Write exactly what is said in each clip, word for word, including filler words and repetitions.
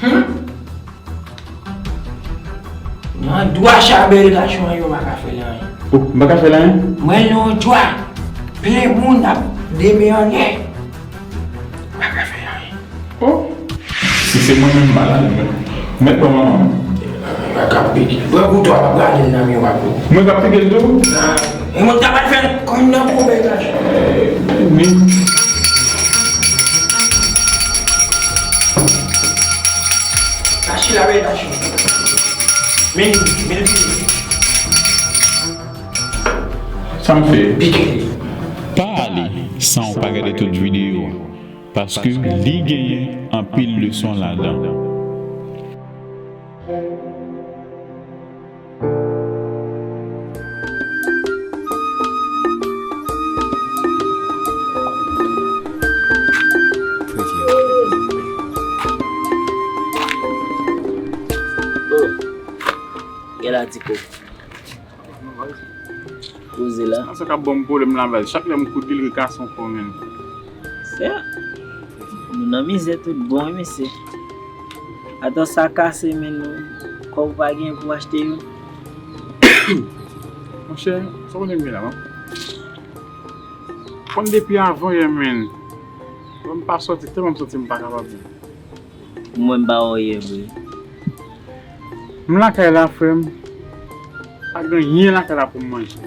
Hmm? Nan dwa chabèl gason an, yo pa ka fè l anyen. Oh, m pa ka fè l anyen? Mwen nan yon dwa. Plen moun ap deme anlè. M pa ka fè anyen. Oh. Si se mwen menm malad, mwen. Mèt ban manman m. Mwen k ap pike. Pran kouto a, m ap rale l nan men w, papa. Mwen k ap pike l tou? Ah, e mwen k ta pral fè l kòm nan kou bèy gason. Wi. Mache la, bèy gason. Men, men l vini. Sa m fè? Pike li. Pa ale san w pa gade tout videyo a. Paske li genyen anpil leson ladan. Oh, gèla Tiko. Poze la. Sa k ap ban m pwoblèm la, baz. Chak lè m koud li, l rekason kò, menn. Sè, nou nan mizè tout bon, wi, mesye. Atò sa kase, menn, nou, kòb ou pa gen pou achte youn. Monchè, sa w konnen m gen la, non? Konn depi avan yè, menn. Lè m pa sòti, tèlman m santi m pa kapab, menn. Mwen m pa wè w yè vre. M lakay la, frè m. Pa gen anyen lakay la pou m manje.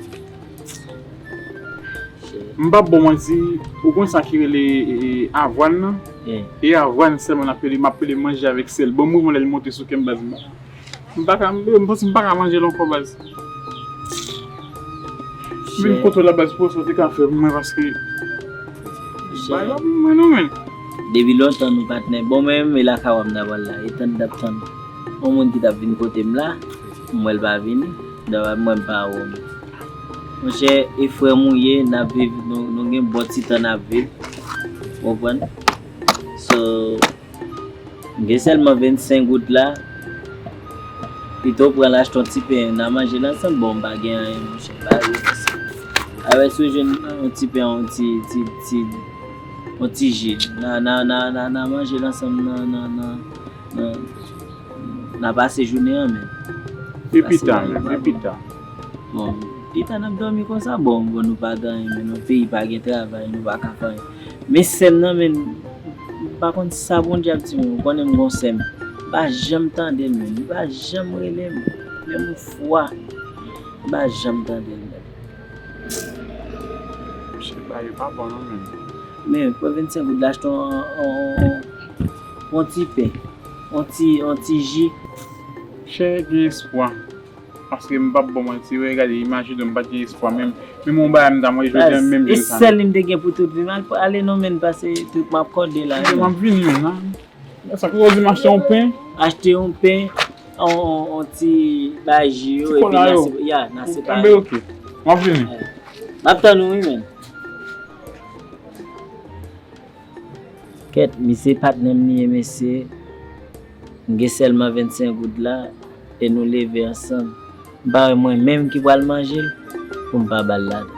M p ap ba w manti, ou konn sa ki rele, e, e, avwàn nan? E avwàn sèlman n ap pile, m ap pile manje avèk sèl. Bon, mouvman lè l monte sou kè m, baz, m pa, m pa ka, m santi m pa ka manje l ankò, baz. Vin kote w la, baz, pou w sa w te ka fè pou mwen, paske bay la pou mwen, non, menn. Depi lontan nou patnè. Bon, men, men lakay w ap nan pral la. E tann n ap tann yon moun ki t ap vin kote m la, m wè l pa vini. Dayè, mwen, m pa wè w. Monchè, e frè m ou ye, n ap viv, nou, nou gen bon ti tan n ap viv. Ou konprann? So, m gen sèlman vennsenk goud la. Pito w pran l achte yon ti pen, n a manje l ansanm. Bon, m pa gen anyen, monchè, m pa gen anyen. Alò, si w jwenn yon ti pen, yon ti, ti, ti, yon ti ji, n a, n a, n a, n a, n a manje l ansanm nan, nan, nan, nan, n a pase jounen an menm. E pita menm, e pita. Bon, pita n ap dòmi konsa, bon, bon, nou pa gen anyen, men nan peyi pa gen travay, nou pa ka fè anyen. Men sè m nan, men, m pa konn sa Bondye ap di mwen, ou konnen m gon sè m. M pa janm tande l, men, li pa janm rele m, menm yon fwa, m pa janm tande l, men. Mesye, bagay yo pa bon, non, men. Men, pran vennsenk goud la, achte yon, yon, yon, yon ti pen, yon ti, yon ti ji. Chè, gen espwa. Paske m p ap ba w manti, wè, gade, imajine w, m pa t gen espwa, menm, menm yon bagay m ta manje jodi a, menm jan sa. E sèl li m te gen pou tout vi m, al, ale non, men, pase tout m ap kòde la. M ap vini, menm, la. Sa k di m achte yon pen? Achte yon pen, yon, yon, yon ti bagay ji yo, epi n a sepa-, ya, n a separe. Bon, ben, ok. M ap vini. M ap tann ou, wi, menm. Kèt, misye patnè m li ye, mesye. M gen sèlman vennsenk goud la, e nou leve ansanm. M pa wè mwen menm ki pral manje l, pou m pa ba l ladan.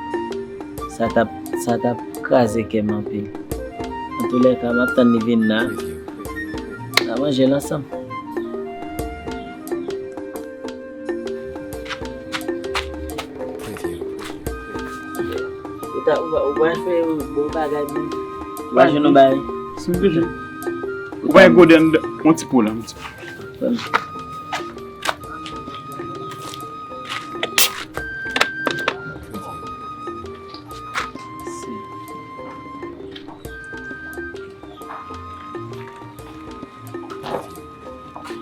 Sa t ap, sa t ap kraze kè m anpil. Antoulèka, m ap tann li vin la. N a manje l ansanm. Ou ta, ou pa, ou pa fè bon bagay, men. Ou pa jwenn yon bagay. Si m te jwenn. Ou pa yon gode anndan, yon ti po la, yon ti po.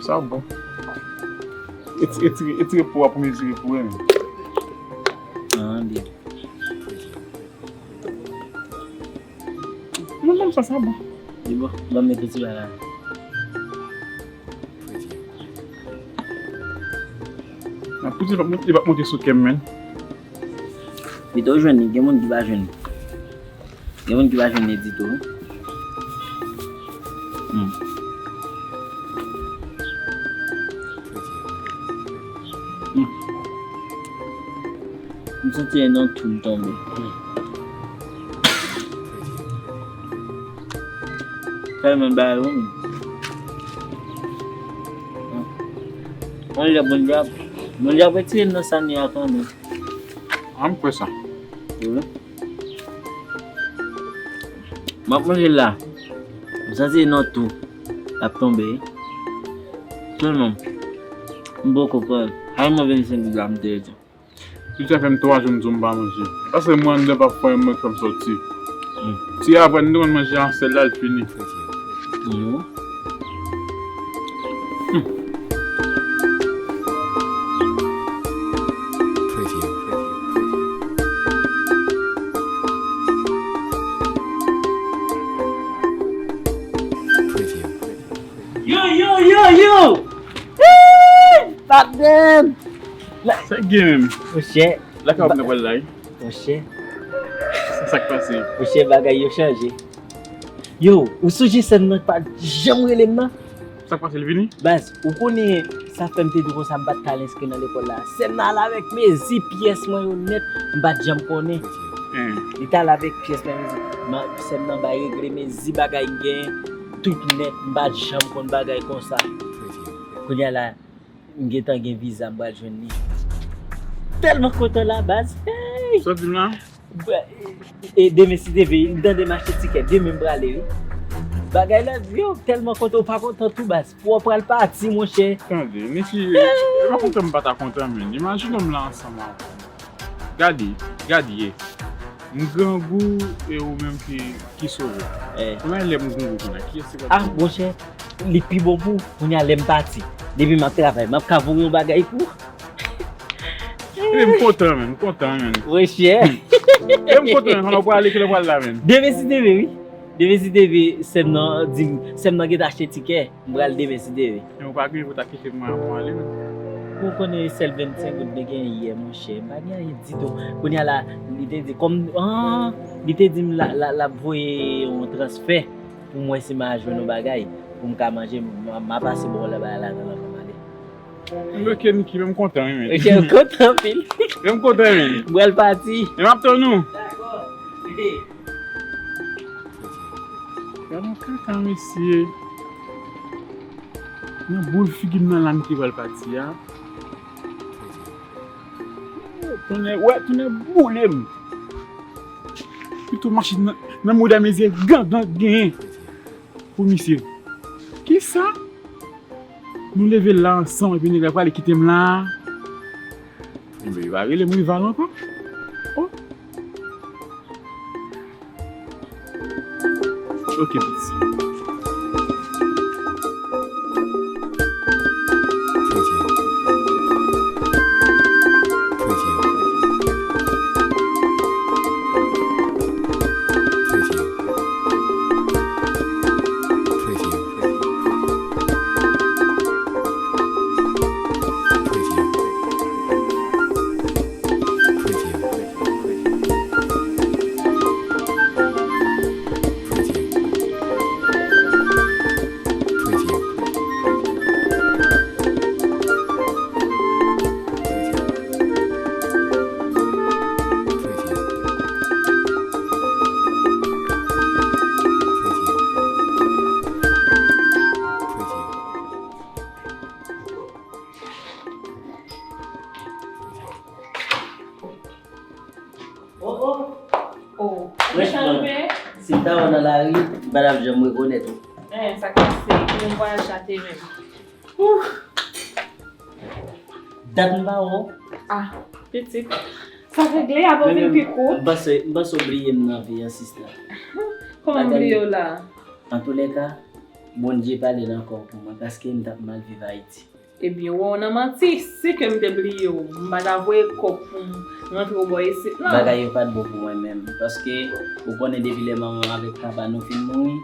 Sa bon. Etire, etire, etire po a pou m etire pou wè, men. Ah, byen. Non, non, sa, sa bon. Li bon. Ban m mete ti bagay la. Nan poudi li p ap monte, li p ap monte sou kè m, menn. Pito w jwenn li, gen moun ki pa jwenn li. Gen moun ki pa jwenn li ditou, wi. Hmm. Hmm. M santi e nan tou l tonbe. Tèlman bagay yo, menm. Yon lè Bondye ap, Bondye ap retire n nan sa n ye a kanmenm. An, m kwè sa. Wi. M ap manje l la. M santi nan tou l ap tonbe. Sèlman, m poko pran. Sa mwen vennsenk goud la m te di. Tout sa fè m twa jou m di w m pa manje. Paske mwen anndan p ap fè mwen fè m sòti. Ti apre n te konn manje an sèl la, l fini. Yo, yo, yo, yo! Patnè m! Sa k gen menm? Monchè. Lakay w ap nan pral la wi. Monchè. Sa k pase? Monchè, bagay yo chanje. Yo, ou sonje sè m nan pa janm rele m nan? Sa k pase, l vini? Baz, ou konnen sa fè m te di w konsa m pa t ka al enskri nan lekòl la. Sè m nan al avèk mezi pyès mwen yo nèt, m pa t janm konnen. Li t al avèk pyès mwen mezi. Sè m nan bay regle mezi bagay m genyen, tout nèt, m pa t janm konn bagay konsa. Kounye a la, m gentan gen viza, m pral jwenn li. Tèlman kontan la, baz. Hey! Sòti m la? E demen si Dye vle, m tande m achte tikè, demen m prale wi. Bagay la, yo, tèlman kontan, ou pa kontan tou, baz. Pou w pral pati, monchè. Tande, mesye, e pa kontan m pa ta kontan, menn. Imajine m la ansanm avè w. Gade, gade, ye. M grangou e ou menm ki, ki sove. Eh. Kounye a lè m grangou kounye a, kiyès ki pral... Ah, monchè, li pi bon pou ou. Kounye a lè m pati. Depi m ap travay, m ap ka voye yon bagay pou ou. Ebyen, m kontan, menn, m kontan, menn. Monchè. E m kontan, menn, kounye a w prale, kilè w pral la, menn? Demen si Dye vle, wi. Demen si Dye vle, sè m nan di m, sè m nan gentan achte tikè. M pral demen si Dye vle. Men ou pa gen pou ta kite mwen avè w ale menm. Ou konnen sèl vennsenk goud te gen yè, monchè. M pa gen anyen ditou. Kounye a la, li te di, kòm, ah, li te di m la, la, l ap voye yon transfè pou m wè si m a jwenn yon bagay pou m ka manje. M, m a pase bò la, bagay la, nan, nan, nan, ale. Bloke Niki, men m kontan wi, men. Ok, m kontan anpil. Men m kontan, men. M pral pati. Men m ap tann ou. Dakò. Gade yon kaka, mesye. Nan boul figi m nan la, m ki pral pati a. Tounen, wè, tounen boule m. Pito mache nan, nan mouda mezye gangan genyen pou misye. Kisa? Nou leve la ansanm, epi nèg la prale kite m la. Enben, yo pa rele m rival ankò. Oh. Ok, piti. Oh, oh. Oh, franchman, si m ta wè w nan lari, m pa t ap janm rekonèt ou. Eh, sa k pase? Ki menm vwayaj sa te menm? Ouf. Dat m pa wè w. Ah, pitit. Sa regle, ap vin pi kout. M panse, m panse w bliye m nan vi an, sista. Kòman m bliye w la? Antoulèka, Bondye pale nan kò w pou mwen, paske m t ap mal viv Ayiti. Ebyen, w wè w nan manti, si ke m te bliye w, m pa ta voye kòb pou m rantre w bò isit, non. Bagay yo pa t bon pou mwen menm, paske ou konnen depi lè manman m avèk papa nou fin mouri,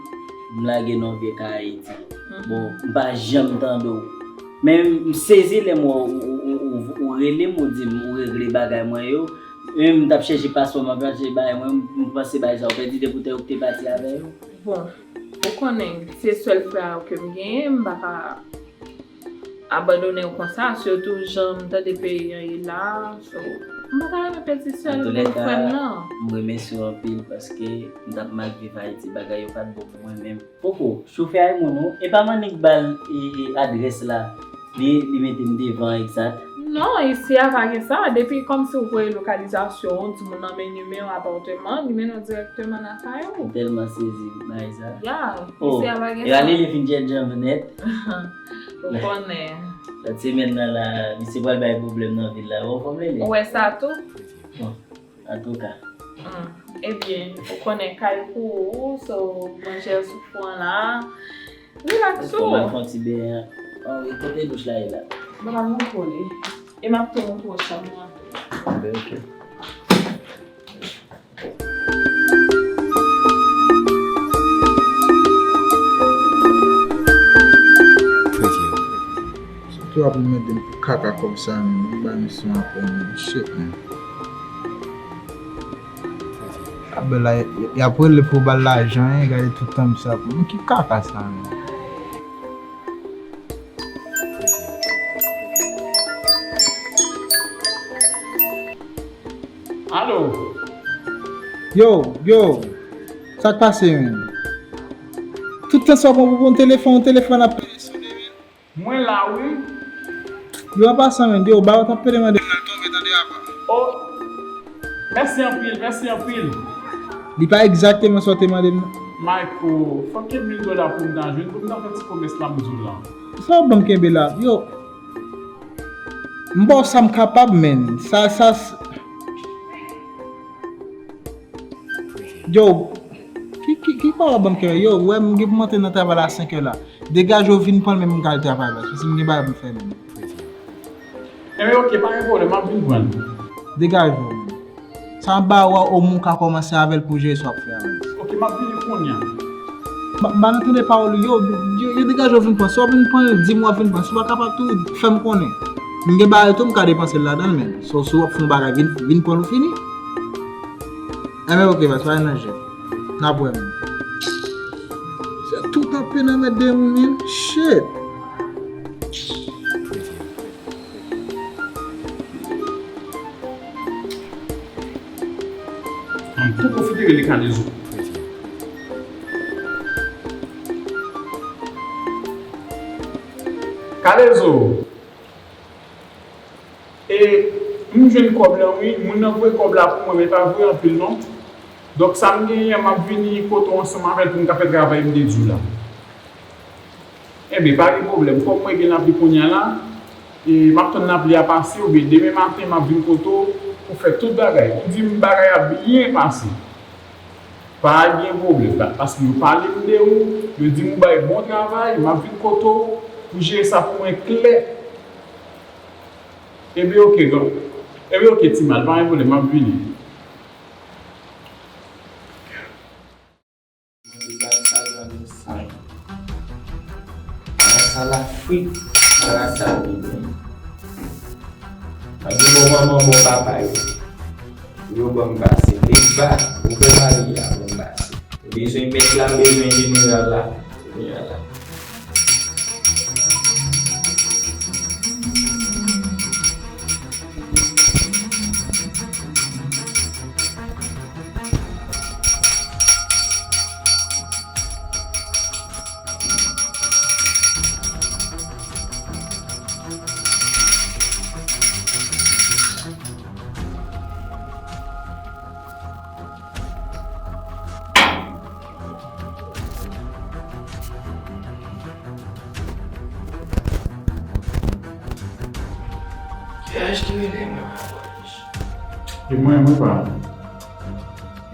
m lage nan vye kay Ayiti. Mhm. Bon, m pa janm tande w. Men m sezi lè m wè w, ou, ou, ou, ou, ou rele m, ou di m ou regle bagay mwen yo. Menm m t ap chèche paspò, m ap chèche bagay mwen, m panse bagay sa yo pèdi depi w te, w te pati avè yo. Bon, ou konnen, se sèl frè a ke m genyen, m pa ka abandonnen w konsa, sitou jan m tande peyi an ye la, so, m pa ta renmen pèdi sèl frè m nan. Antoulèka, m remèsye w anpil paske m t ap mal viv Ayiti, bagay yo pa t bon pou mwen menm. Poko, chofè a e moun ou, e pa m annik ba l, e, e, adrès la. Li, li mete m devan egzat. Non, isi a pa gen sa. Depi kòmsi ou voye lokalizasyon, ou di moun nan men nimewo apatman, li mennen w dirèkteman nan kay ou. M tèlman sezi bay sa. Ya, oh, isi a pa gen sa. Rale li fin djèdjan m nèt. Ou konnen. Lòt semèn nan la, misye pral bay pwoblèm nan vil la. Ou anfòm, Lele? Ou wè sa tou? Bon, antouka. Ebyen, ou konnen kay pou ou, so manje sou fou an la. Rilaks ou. Fò m al fè yon ti benyen. Ann, e kote douch la ye la? Mwen pa montre w li. E m ap tou montre w chanm nan tou. Anben, oke. Sòti w ap anmède m pou kaka kòb sa menm, ou ba misyon apre menm, shit menm. Abèl la, y ap rele pou ba l lajan, gade tout tan m sa pou mwen, ki kaka sa menm. Alo. Yo, yo. Sa k pase menm? Tout tan sa w pran pou pran telefòn, telefòn ap peye sone menm. Mwen la wi. Yo, an pasan menm, yo, ba yo t ap pede mande m nan l tonbe tande apa. Oh. Mèsi anpil, mèsi anpil. Li pa egzakteman sa w te mande m nan. Mayko, fòk e mil dola pou m ta jwenn pou m ta fè ti komès la m di w la. Sa w ban m kenbe la? Yo. M ba w sa m kapab, menn. Sa, sa. Yo, ki, ki, ki pa w ap ban m kenbe? Yo, ou wè m gen pou m antre nan travay la senk è la. Degaje w vin pran l menm m ka al travay la. Paske m gen bagay pou m fè menm. Enben oke, pa gen pwoblèm, m ap vin pran l. Degaje w. Sa m ap ba ou a, omwen ou ka kòmanse avè l pou w jere sa w ap fè avè l. Oke, m ap vini kounye a. M pa nan tande pawòl ou, yo, yo, yo degaje w vin pran. Si w ap vin pran, di m w ap vin pran. Si w pa kapab tou, fè m konnen. M gen bagay tou m ka depanse l ladan l menm. So, si w ap fè yon bagay, vin, vin pran l ou fini. Enben oke, baz, pa gen danje. N ap wè menm. Se tout ap pena mèt de moun menm. Shit. An tou pwofite rele Kalezo. Kalezo! E m jwenn kòb lan wi, moun nan voye kòb la pou mwen, men pa voye anpil non. Donk sa m genyen an, m ap vini kote w ansanm avè l pou m ka fè travay m te di w la. Enben, pa gen pwoblèm. Kòm mwen gen lapli kounye a la, e m ap tann lapli a pase, oubyen demen maten m ap vin kote w pou fè tout bagay. Ou di m bagay ap byen pase. Pa gen pwoblèm. Paske yo pale m de ou, yo di m ou bay bon travay, m ap vin kote w pou jere sa pou mwen klè. Enben, oke, gran. Enben, oke, ti mal, pa gen pwoblèm, m ap vini. Mande bal sa yo a mesye. Ala sa lafrik, ala sa bebe. Mande bon manman, bon papa yo. Pou yo ban m pase. Leba, ouvè mari a, ban m pase. M bezwen mèt la, m bezwen jeneral la. Jeneral la. Kiyès ki rele mwen pa polis? E mwen, mwen pa.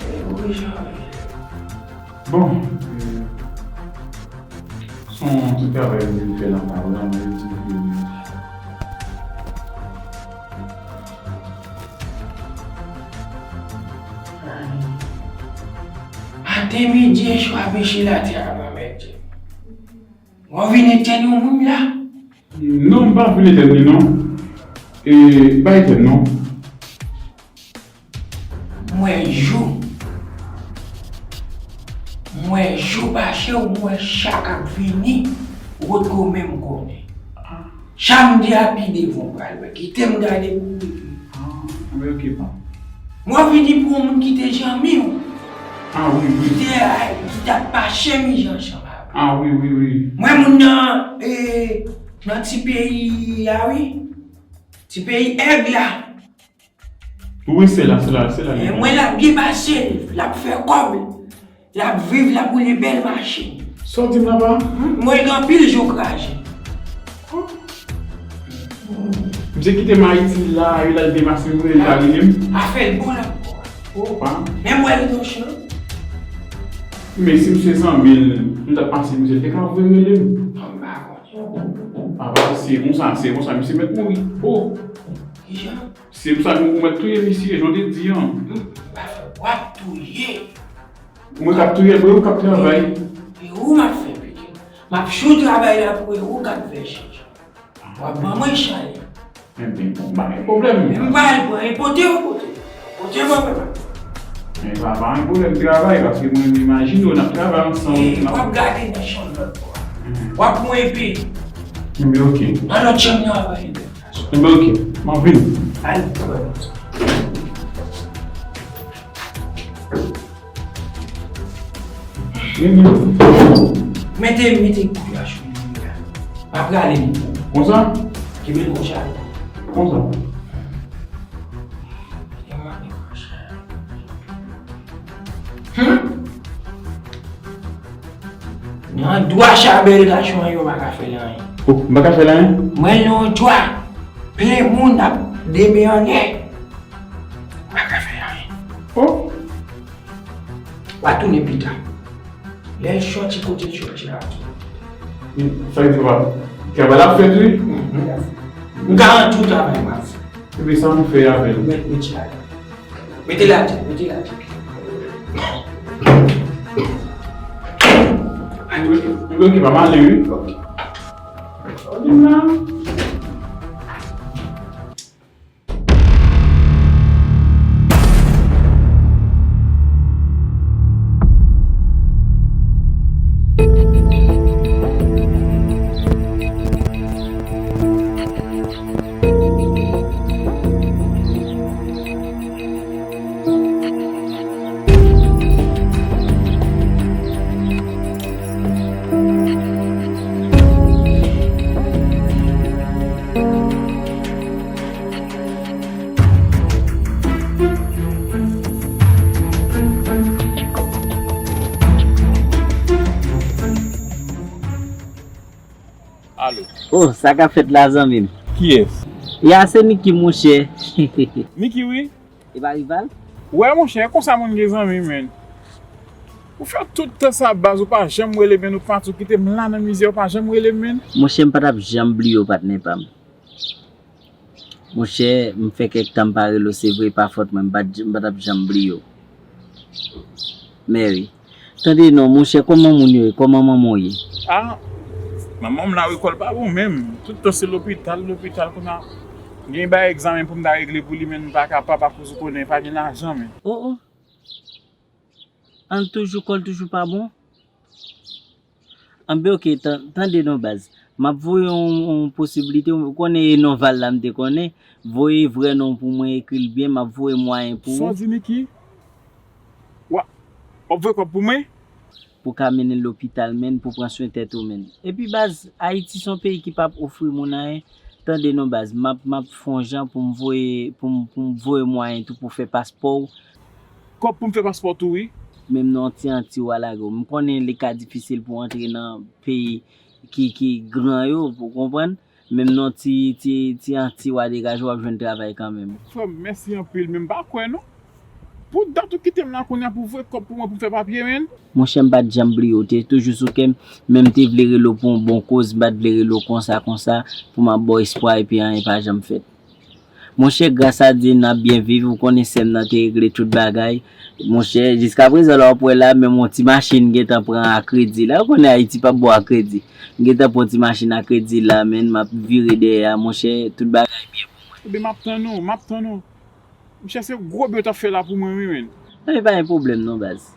E ou ki jan w rele? Bon, se yon ti travay mwen vin fè nan kay la, mwen di ke Maten, midi e swa, peche latè a pa mèt. W ap vin etèn yon moun la? Non, m pa vin etèn li non. E, m pa etèn non. M wè jou. M wè jou pa chè w, m wè cha k ap vini, wòt gwo men m konnen. Cha m di a pi devan w pral wè. Kite m gade pou w rive. Ah, men oke pa. M wè w vini pou yon moun ki te zanmi w. Ah wi, wi. Ki te, ki t ap pase mizè ansanm avè w. Ah wi, wi, wi. M wè moun nan, e, Nan ti peyi a, wi. Ti peyi èg la. Wi, se la, se la, se la. Men mwen, l ap byen pase l, l ap fè kòb, l ap viv, l ap woule bèl machin. Sa w di m la, pa? Mwen gen anpil jou kraje. Misye kite m Ayiti la, yo l al depase m, yo l pa rele m. Afè l bon la. Opa. Men mwen, l touche. Men si misye zanmi l, m t ap pase misye, l te ka voye rele m. M pa konnen. Papa, se konsa, se konsa, misye mèt mouri. O. Kijan? Se pou sa nou mèt touye misye, jan w te di an. W ap touye. Mwen k ap touye l, mwen k ap travay. E ou m ap fè pitit. M ap chou travay la pou e ou k ap fè chèch. W ap ban mwen chalè. Enben, bon, pa gen pwoblèm. Men m pa al pran, e pote yo pote. Pote yo pote. Men pa, pa gen pwoblèm travay, paske mwen m imajine w n ap travay ansanm. E, w ap gade nan chanm lòt bò a. W ap pran epi. Enben, oke. Nan lòt chanm nan w ap ale. Enben, oke. M ap vini. Al, mete, mete kouraj pou mwen la. M ap rale li pou ou. Konsa? Kenbe l konsa. Konsa. Hum? Nan dwa chabè de kachon an, yo pa ka fè l anyen. O, m pa ka fè l anyen? Mwen nan yon dwa plen moun ap demen anlè. M pa ka fè anyen. O. W a tounen pita. Lè l sòti kote l sòti la. Sa vle di, papa, travay la ap fèt, wi. M garanti w travay m ap fè. Epi sa nou fè avè l? Mèt, mèt chalè. Mete l atè, mete l atè. Epi, epi, oke, pa m ale, wi. Oke. Oke, la. Alo. Oh, sa k ap fèt la, zanmi m? Kiyès? Ya, se Niki, monchè. Niki, wi. E pa rival? Wè, monchè, konsa moun gen zanmi, menn. Ou fè tout tan sa, baz, ou pa janm rele, menn, ou pati, ou kite m la nan mizè, ou pa janm rele m, menn. Monchè, m pa t ap janm bliye w, patnè pa m. Monchè, m fè kèk tan m pa rele w, se vre, pa fòt mwen, m pa t, m pa t ap janm bliye w. Mèri. Tande non, monchè, kòman moun yo ye? Kòman manman w ye? Ah, manman m la, wi, kò l pa bon menm. Tout tan se lopital, lopital, kounye a. Gen bagay egzamen pou m ta regle pou li, men m pa kapab akoz ou konnen, pa gen lajan, men. Oh, oh. An toujou, kò l toujou pa bon? Anben, oke, tan-, tande non, baz. M ap voye yon, yon posiblite, ou konnen e non Val la m te konnen. Voye vrè non pou mwen, ekri l byen, m ap voye mwayen pou ou. Sa w di, Niki? Wa-, w ap voye kòb pou mwen? Pou ka mennen l lopital, menn, pou pran swen tèt ou, menn. Epi, baz, Ayiti se yon peyi ki p ap ofri moun anyen. Tande non, baz, m ap, m ap fè yon jan pou m voye, pou m, pou m voye mwayen tou pou fè paspò w. Kòb pou m fè paspò tou, wi. Menm non ti anti w a lage w. M konnen li ka difisil pou w antre nan peyi ki, ki gran yo, ou konprann? Menm non ti, ti, ti anti w a degaje w, w ap jwenn travay kanmenm. Frè m, mèsi anpil, men m pa kwè non. Pou dat ou kite m la kounye a pou voye kòb pou mwen pou m fè papye, menn. Monchè, m pa t janm bliye w, te toujou sou kè m, men m te vle rele w pou yon bon koz, m pa t vle rele w konsa, konsa, pou m ap ba w espwa epi anyen pa janm fèt. Monchè, gras a Dye, n ap byen viv. Ou konnen sè m nan te regle tout bagay. Monchè, jiskaprezan la w ap wè la, menm yon ti machin gentan pran a kredi la. Ou konnen Ayiti p ap bon a kredi. M gentan pran yon ti machin a kredi la, menn, m ap vire dèyè a, monchè, tout bagay byen pou mwen. Ebyen, m ap tann ou, m ap tann ou. Monchè, se gwo byen w t ap fè la pou mwen, wi, menn. Ebyen, pa gen pwoblèm non, baz.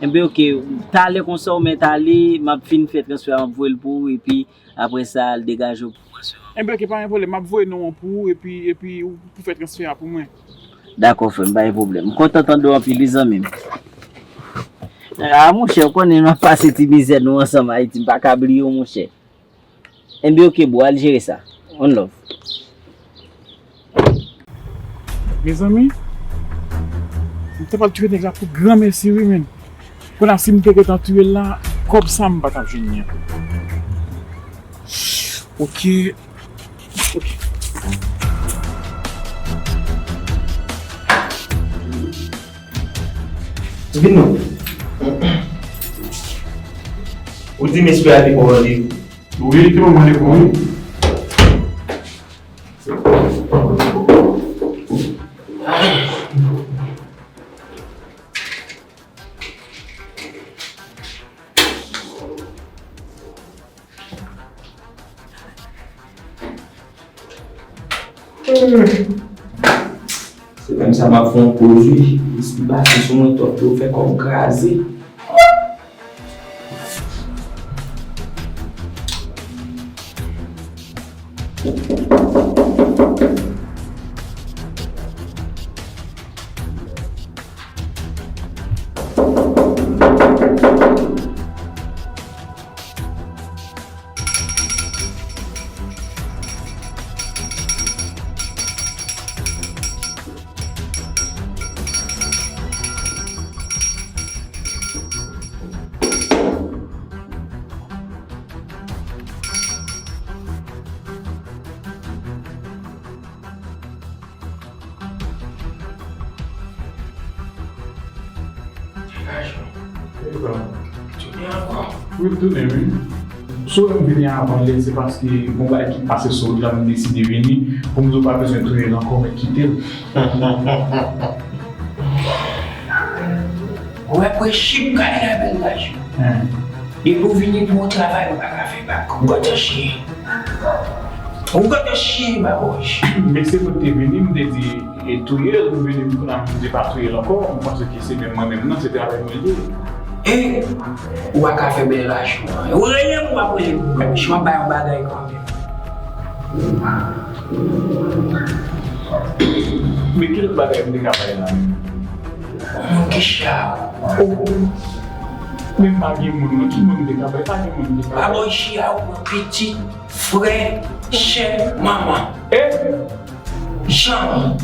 Ebyen, oke, talè konsa ou mèt ale, m ap fin fè transfè a, m ap voye l pou ou, epi apre sa, al degaje w pou pran swen an. Enben, oke, pa gen pwoblèm. M ap voye non an pou ou, epi, epi ou pou fè transfè a pou mwen. Dakò, frè m, pa gen pwoblèm. M kontan tande w anpil, wi, zanmi m. A, monchè, ou konnen m ap pase ti mizè nou ansanm Ayiti. M pa ka bliye w, monchè. Enben, ok, bro, al jere sa. One love. Mezanmi, m te pral touye nèg la pou granmesi, wi, menn. Kounye a, si m te gentan touye l la, kòb sa m pa t ap jwenn li an. Ok. Ok. Vin non. Ou di mesye a te ba w randevou? Wi, li te ban m randevou, wi. Se menm sa m ap fè yon poz wi. Lespri pase sou mwen twòp, yo fè kò m kraze. Tounen ankò. Wi, m tounen, wi. Si w wè m vini avan lè, se paske gon bagay ki pase sou wout la, m deside vini. Pou m di w pa bezwen touye l ankò, men kite l. Ou wè prensip gade la bèl gason. Depi w vini pou yon travay, ou pa ka fè bak. Ou gentan chiye. Ou gentan chiye, ba wòch. Men se pou te vini, m te di, e touye l, m vini, m konnen m di pa touye l ankò. M panse ke se menm mwen menm nan, se travay mwen li ye. E, ou pa ka fè bèl gason. Ou rele m, ou pa rele m. Si w ap bay yon bagay kanmenm. Men ki lòt bagay m te ka bay la menm? Moun ki chè a. Oh. Men m pa gen moun, non, ki moun m te ka bay? Pa gen moun m te ka bay. Abò, chè a, ou pran pitit, frè, chè, manman. Eh? Zanmi.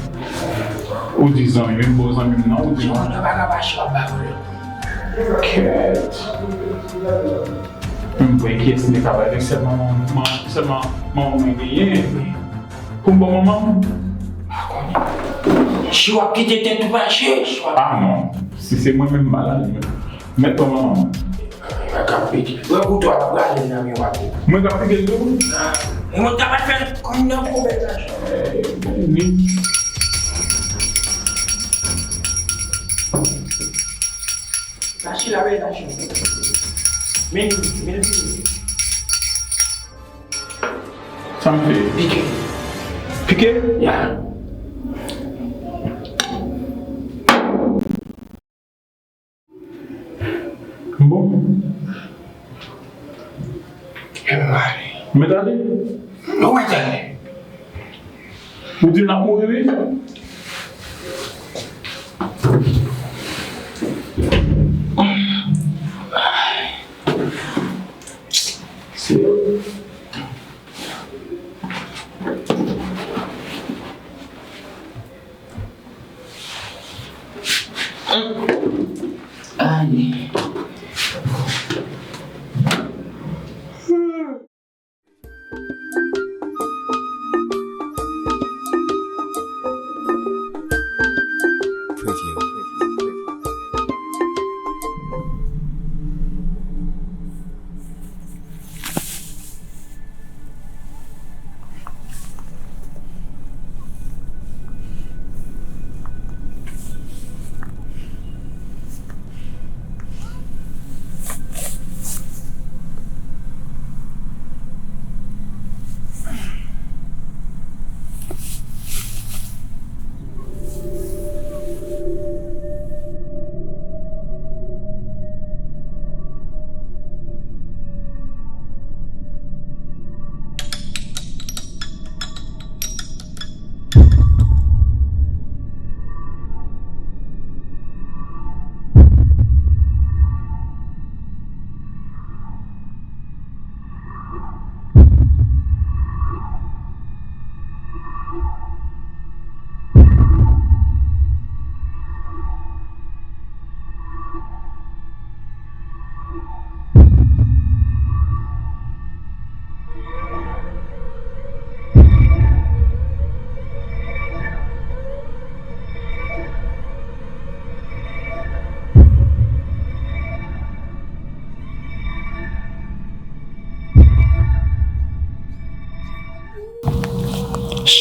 Ou di zanmi, menm bon zanmi m nan, ou di non. Ou pa ka pa chè a, ba yo. Kèt. M pa wè kiyès m te ka bay, men sèlman manman, sèlman manman mwen genyen. Pou m ba manman m? Pa konnen. Si w ap kite tèt ou mache, si w ap... Ah non. Si se mwen menm, m pa la li menm. Mèt ba manman m. Mwen k ap pike. Mwen kouto a la prale nan men w ate. Mwen k ap pike l tou? E mwen ta pa fè l konn nan kou bèl gason. Ni. Mache la, bèl gason. Men, men, men. Sa m fè? Pike. Pike? Ya. Bon. Mèt ale. Mèt ale. Ou di n ap mouri, wi. Se Ayi. Preview.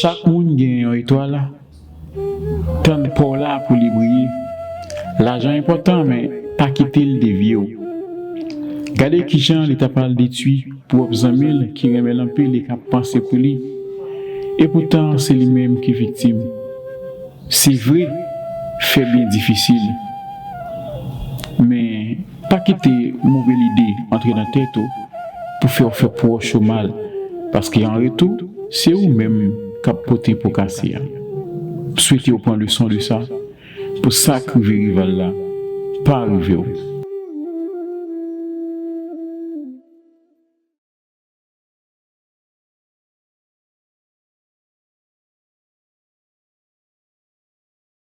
Chak moun gen yon etwal. Tann pa w la pou li briye. Lajan enpòtan, men pa kite l devye w. Gade kijan li ta pral detwi pwòp zanmi l ki renmen l anpil e k ap panse pou li. Epoutan, se li menm ki viktim. Se vre, fè byen difisil. Men, pa kite move lide antre nan tèt ou pou fè w fè pwòch ou mal. Paske an retou, se ou menm k ap pote po kase a. M swete w pran leson de sa, pou sa k rive rival la pa rive w.